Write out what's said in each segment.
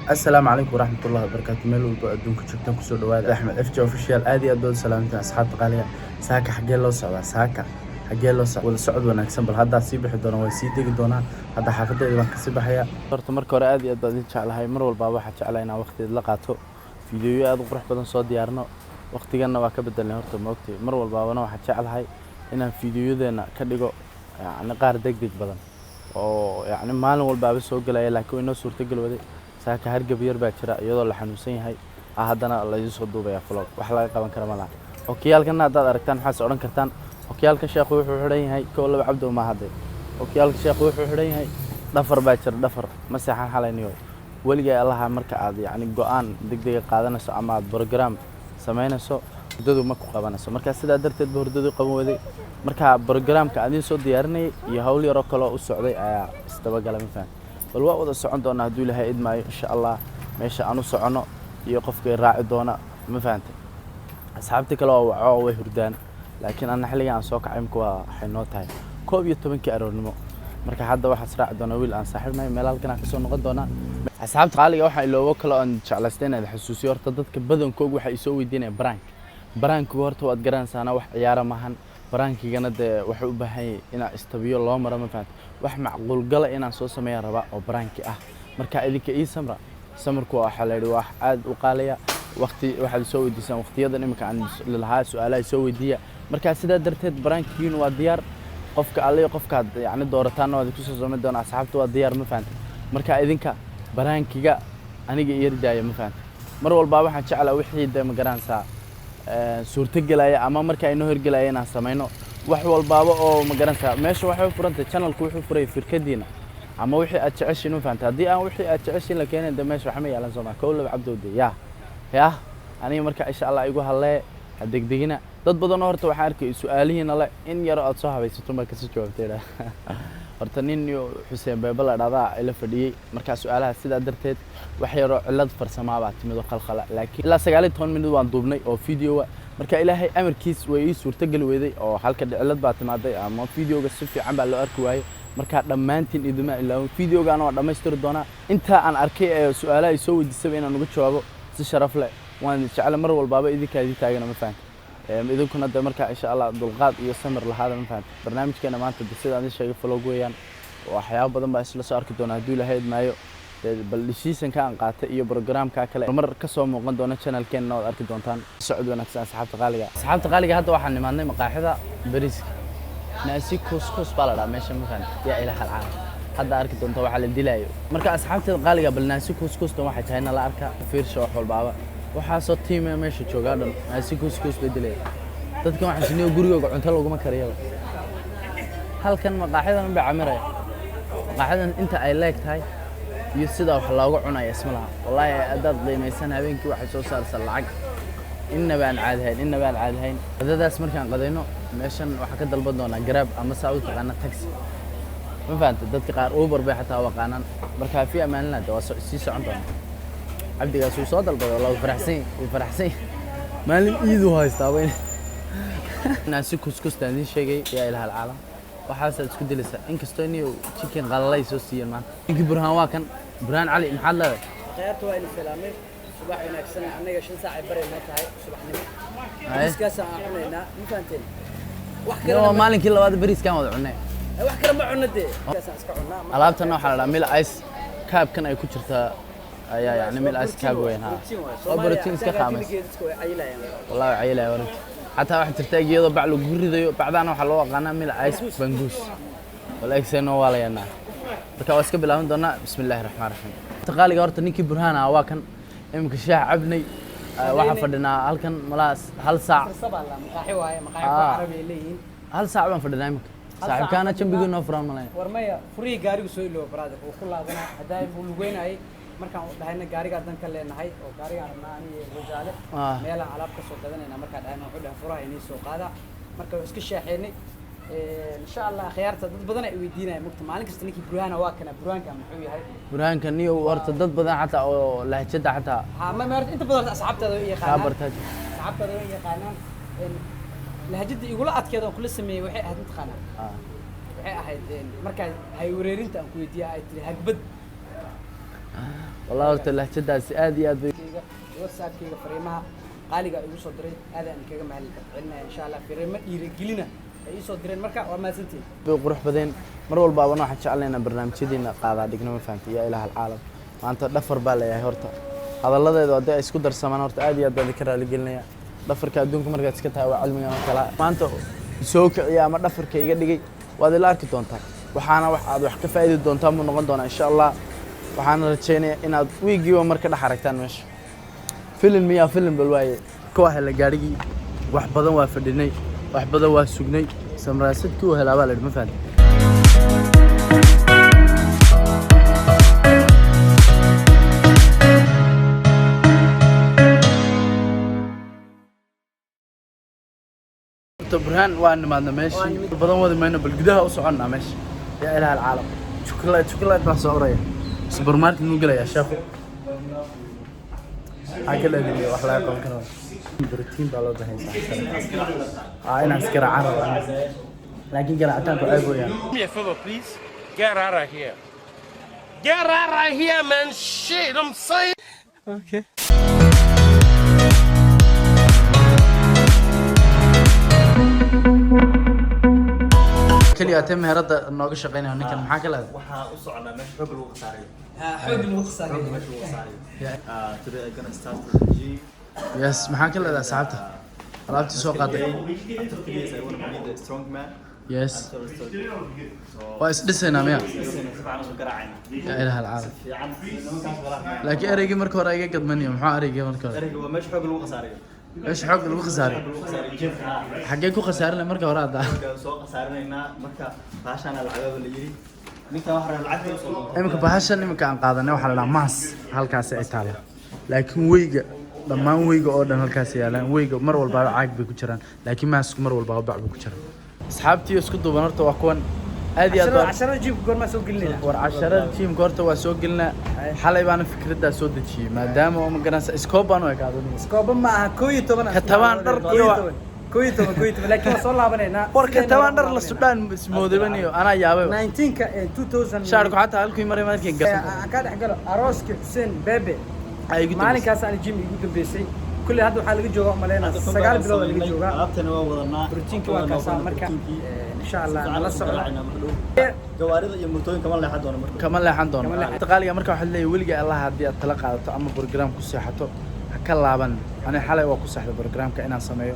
Assalaamu calaykum waraxmatullahi wabarakaatu. Meel walba adduunka joogtaan, kusoo dhawaada Axmed FJ Official. Aad iyo aad baad u salaamantiin, asxaabta qaaliga. Saaka xaggee loo socdaa? Saaka xaggee loo socdaa? Wada socod wanaagsan. Bal haddaa sii bixi doona, waa sii degi doonaa. Hadda xaafadeeda baan kasii baxaya. Horta marka hore aad iyo aad baan idin jeclahay. Mar walbaa waxaa jeclahay inaan waqtigeed la qaato, fiidiyoyo aad u qurux badan soo diyaarno. Waqtiganna waa ka bedelnay horta, ma ogtay? Mar walbaabana waxaa jeclahay inaan fiidiyoyadeena ka dhigo yacni qaar deg deg badan oo yacni maalin walbaaba soo gelaya, laakiin way noo suurtagal waday. Saaka hargab yar baa jira, iyadoo la xanuunsan yahay ah haddana laydin soo duubaya vlog. Wax laga qaban kara ma laha. Okiyaalkana haddaad aragtaan, maxaad is odhan kartaan? Okiyaalka sheekhu wuxuu xidhan yahay kow laba cabdo ma hadde. Okiyaalka sheekhu wuxuu xidhan yahay dhafar baa jira, dhafar ma seexan xalayniyo. Weligaa allaha, marka aad yacni go-aan degdega qaadanayso ama aad program samaynayso, hurdadu ma ku qabanayso. Marka sidaa darteed ba hurdadu qaban waday. Marka programka aan idiin soo diyaarinayay iyo hawl yaroo kaloo u socday ayaa isdabagala, ma fahan? Bal waa wada socon doonaa hadduu Ilaahay idmaayo, insha Allah, meesha aan u soconno iyo qofkay raaci doona, ma fahantay? Asxaabtii kale oo waco way hurdaan, laakiin anna xilligan aan soo kacay imika waa waxay noo tahay 11-kii aroornimo. Marka hadda waxaa israaci doonaa wiil aan saaxiibnahay, meel halkan aan kasoo noqon doonaa. Asxaabta qaaliga, waxaa iloobo kale oon jeclaystay inaad xasuusiyo. Horta dadka badankoogu waxay isoo weydiinayaan prank. Prankigu horta waad garanaysaana, wax ciyaara maahan. Prankigana dee waxay u baahan yahay inaa istabiyo loo maro, ma fahanta? Wax macquul gala inaan soo sameeyaan rabaa oo pranki ah. Marka idinka ii samra. Samarku waxaa la yidhi wax aad u qaalaya. Waqti waxaad soo weydiisaan waqtiyadan imika aan lahaa su-aalaha soo weydiiya. Marka sidaa darteed prankigiinu waa diyaar. Qofka alle iyo qofkaad yacni doorataanna waad kusoo samayn doonaa. Asxaabta waa diyaar, ma fahanta? Marka idinka prankiga aniga iyar daaya, ma fahanta? Mar walbaa waxaan jeclaa wixii dee ma garanaysaa suurtagelaya ama marka aynoo hirgelaya inaan samayno wax walbaaba oo ma garanaysaa. Meesha waxay u furantay, channelku wuxuu furay firkadiina ama wixii aad jeceshiin, ma fahanta? Haddii aan wixii aad jeceshiin la keenin, de meesha waxma yaalan sooma? Kow laba cabdowde yaa yah aniga. Marka insha Allah igu hadlee, ha degdegina. Dad badan oo horta waxaan arkay su-aalihiina le in yaro aad soo habaysato baa kasoo jawaabtay. Horta nin iyo Xuseen Beebe la dhahdaa ila fadhiyey. Markaa su-aalaha sidaa darteed wax yaroo cillad farsamaa baa timid oo khalkhala, laakiin ilaa 19 minut waan duubnay oo videowa. Marka Ilaahay amarkiis way ii suurtogeli weyday oo halka cillad baa timaaday ama videoga si fiican baa loo arki waayey. Marka dhammaantiin idima ilaawin, videogaana waan dhammaystiri doonaa. Intaa aan arkay ee su-aalaha ay soo weydiisaba inaan uga jawaabo si sharaf leh waan jecla. Mar walbaaba idinkaa idin taagana, ma fahanta? Idinkuna de marka insha Allah dulqaad iyo samir lahaada, ma fahanta? Barnaamijkeena maanta de sidaan idin sheegay vlog weeyaan. Waxyaabo badan baa isla soo arki doona hadduu Ilaahay idmaayo. Bal decisionka aan qaatay iyo programka kale mar ka soo muuqan doona channelkeena waad arki doontaan. Socod wanaagsan, asxaabta qaaliga. Asxaabta qaaliga, hadda waxaan nimaadnay maqaaxida bariiska naasi kuskus baa la dhahaa meesha, ma fahanta? Yaa ilaah alcaalam, hadda arki doonta waxaa la dilaayo. Marka asxaabteeda qaaliga, bal naasi kuskustan waxay tahay na la arka. Fiirsha wax walbaaba, waxaasoo tiime meesha joogaa dhan naasi kuskus bay dilaya. Dadkan waxaa siniyo gurigooga cunto laguma kariyaba. Halkan maqaaxidan bay camiraya. Maqaaxidan inta ay leeg tahay iyo sida wax looga cunaya isma laha. Wallaahi haddaad qiimaysan, habeenkii waxay soo saaraysaa lacag innaba aan caadi hayn, innaba aan caadi hayn. Qadadaas markaan qadayno, meeshan waxaa ka dalban doonaa Grab ama saa u taqaana taxi, ma fahanta? Dadka qaar Uber bay xataa u aqaanaan. Marka fi amaanillah, de waa sii socon doonaa. Cabdigaas wuu soo dalbaday. Wallah wuu faraxsan yahay, wuu faraxsan yahay. Maalin iiduu haystaa weyn. Naasi kuskustaan idiin sheegay. Yaa ilaah alcaalam, waxaasaad isku dilaysaa. Inkastoo inay chicken qalalay soo siiyeen maanta. Ninkii Burhaan waa kan. Burhaan Cali, maxaad leedahay? Khayaarta waa idin salaamay, subax wanaagsan. Annaga 5 saac ay baray noo tahay subaxnimo. Haye. Bariiskaas aan cunaynaa, ma fahanteen? Wax Nin waa kale maalinkii labaad bariiskaan wada cunnay. Wax kale ma cunno dee, bariiskaasaan iska cunnaa. Alaabtan waxaa la dhahaa mil ice kaabkan ay ku jirtaa ayaa yacni mil ice kaab weyn ha waa borotiin iska qaamaysa. Wallahi waa cayilaya warinta. Xataa waxaa jirta iyadoo bac lagu ridayo. Bacdaana waxaa loo aqaanaa mil ice banguus. Wala egseenoo waa la yanaa. Marka waa iska bilaaban doonaa. Bismi illaahi raxmaan raxiim. Qaaliga, horta ninkii Burhaan ah waa kan. Iminka shaah cabnay. Waxaan fadhinaa halkan malaha hal saac. Hal saac baan fadhinaa iminka. Saaxiibkaana jambigii noo furaan malaya. War maya, furihii gaarigu soo ilooba brother, wuu ku laabanaa. Haddaa buu lugeynayay markaan u dhahayna gaarigaa dan ka leenahay oo gaarigaan rabnaa aniga wajaale meelaan alaab ka soo gadanayna. Markaan dhahayna wuxuu dhahay furaha inii soo qaada. Marka waa iska shaaxeynay, insha Allah. Akhyaarta dad badan ay weydiinaya mugta maalin kasta, ninkii Burhaana waa kana, Burhaanka muxuu yahay? Burhaanka niyo horta dad badan xataa oo lahjada xataa ha ma ma inta badan horta asxaabtaada way kaa yaqaanaan. Bartaa. Asxaabtaada way yaqaanaan. Lahjada igula adkeed oon kula sameeyey waxay ahayd, mataqaanaa, waxay ahayd markaa hay wareerinta aan ku weydiiya ay tiri hagbad. Wallahi horta lahjadaasi aad iyo aad bay Kayga, WhatsAppkayga fariimaha qaaliga igu soo diray aad aan kaga mahad celinaya. Insha Allah fariimo dhiirigelina ay ii soo direen, marka waa mahadsantihiin. Bay qurux badeen. Mar walbaabana waxaan jeclaynaa barnaamijyadiina qaadaa dhigno, ma fahamtay? Yaa ilaah alcaalam, maanta dhafar baa leeyahay. Horta hadalladeedu haddii ay isku darsamaan, horta aad iyo aad baan idinka raaligelinaya. Dhafarka adduunka markaad iska tahay waa cilmigan oo kala maanta soo kiciya ama dhafarka iga dhigay, waad ila arki doontaa. Waxaana wax aad wax ka faa'iidi doontaan buu noqon doonaa, insha Allah. Waxaana rajaynayaa inaad wiigiiba marka dhex aragtaan meesha. Filin miyaa filin bal waaye ka waa hela gaadhigii. Wax badan waa fadhinay, wax badan waa sugnay, samraasadkii uu helaa baa la yidhi, ma fahanti? Horta Burhaan waa nimaadna meeshii badan, wadi mayno, bal gudaha u soconnaa meesha. Yaa ilaah alcaalam, chocolate, chocolate baa soo oraya. Supermarket muu gelayaa sheekhu? Maxaa ka leedihiin? Wax laga qaban karo borotiin baa loo baahan yahay. Inaan iskaraacaan rabaa, laakiin garaacitaanku ceeb weeyaan. Do me a favor, please. Get out of here. Get out of here, man. Shit, I'm saying. Okay. Keliya atee meherada nooga shaqeynaya ninkan, maxaa ka leedahay? Waxaa u soconaa meesha xoog lagu khasaarayo. Xoog lagu khasaariyo. Xoog meesha lagu khasaarayo. Yeah. Today I'm gonna start with the gym. Yes, maxaa ka leedahay asxaabta alaabtii soo qaaday? After 3 years, I want to be the strong man. Yes. After start. So, Waa isdhisaynaa miya? si fiican u garaacayna. Yaa ilaah alcaalam. Fiican nimankaas walaal. Laakiin ereygii marka hore iga gadmaniyo, muxuu ereygii marka hore? Ereyga waa meesha xoog lagu khasaarayo. Meesha xoog lagu khasaaray. Xoog lagu khasaarayo gym-ka. Xaggee ku khasaarinay marka hore hadda? Marka soo khasaarinaynaa, marka baashaana lacagaba la yiri. Ninkan waxa rabaa lacagta u soo doonto. Iminka bahashan iminka aan qaadanay waxaa la dhahaa maas, halkaasi ay taala, laakiin weyga dhammaan weyga oo dhan halkaas yaalaan. Weyga mar walbaaba caag bay ku jiraan, laakiin maasku mar walbaaba bac bay ku jiraan. Asxaabtii isku duuban horta waa kuwan aad iyo aad Casharada gym-ka goormaa soo gelinayna? War casharada gym-ka horta waa soo gelinaa. Xalay baana fikraddaa soo dejiyey, maadaama oo ma garanaysa iskoob baan u ekaaday. Iskooba ma aha, 11. Ka tabaan dhar iyo 11, 11, laakiin waa soo laabanaynaa. War ka tabaan dhar la sudhaan ismoodabaniyo, anaa yaabay. 19ka 2000. Shaarku xataa halkii maray markii gasan. Aan ka dhex galo arooska Xuseen Bebe. Ay igu dambeysay. Maalinkaas aan gym igu dambeysay. Kulli hadda waxaa laga joogaa umaleynaa 9 bilood laga joogaa. Alaabtana waa wadanaa. Borotiinka waa kaasaa marka, insha Allah nala socdo. Gawaarida iyo mootooyinka kama leexan doono marka. Kama leexan doono. Kama leexan. Qaaliga marka waxaad leeyahay, weligaa Allah haddii aad tala qaadato ama program ku seexato, ha ka laaban. Ani xalay waa ku seexday programka inaan sameeyo.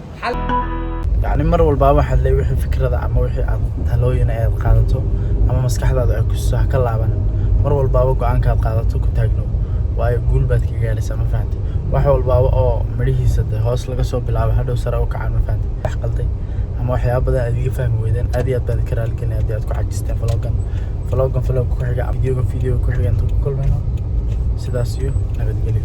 Yacni mar walbaaba waxaad leeyahay, wixii fikrada ama wixii aad talooyin aad qaadato ama maskaxdaada ay kusiso, ha ka laaban. Mar walbaaba go-aanka aad qaadato ku taagno, waayo guul baad ka gaaraysaa, ma fahantay? Wax walbaaba oo midhihiisa dee hoos laga soo bilaabo, hadhow sare u kacaan, ma fahantay? Wax qalday ama waxyaaba badan aad iga fahmi weydeen, aad iyo aad baad ka raaligelinaya haddii aad ku cajisteen vlogan. Vlogan vlog ku xiga, videogan video ku xiga inta ku kulmayno, sidaas iyo nabadgelyo.